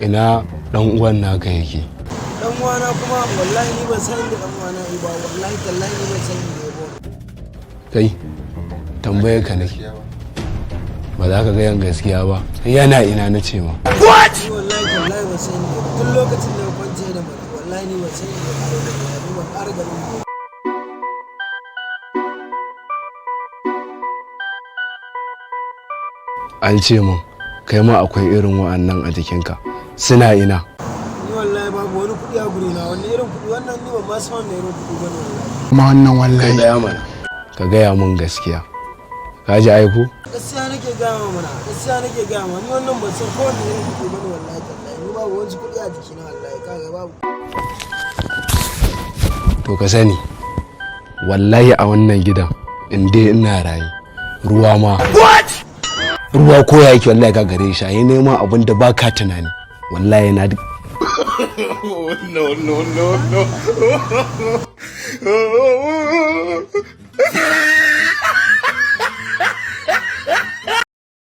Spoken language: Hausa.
Ina dan uwan naka yake? Dan uwana kuma, wallahi ni ban san inda dan uwana yi ba. Wallahi tallahi ni ban san inda ya ba. Kai, tambayar ka nake, ba za ka gayan gaskiya ba. Yana ina na ce ma? Ni wallahi tallahi ban san inda ya ba. Tun lokacin da ya kwance da mari, wallahi ni ban san inda ya ƙara ba. Wallahi ni ban ƙara ganin ba. An ce min kai ma akwai irin wa'annan a jikinka. Suna ina? Ni wallahi babu wani kuɗi a guri na. Wannan irin kuɗi wannan, ni ban ma san wannan irin kuɗi bane wallahi. Kuma wannan Kai, wallahi. tsaya mana, ka gaya min gaskiya. Ka ji aiko? Gaskiya nake gaya ma mana, gaskiya nake gaya ma. Ni wannan ban san ko wanne irin kuɗi bane. Wallahi tallahi ni babu wani kuɗi a jikina, wallahi kaga babu. To ka sani, wallahi a wannan gidan in dai ina raye, ruwa ma, ruwa ko ya yake, wallahi ka gare shi yayi neman abin da baka tunani. Wallahi na duk No, no, no, no.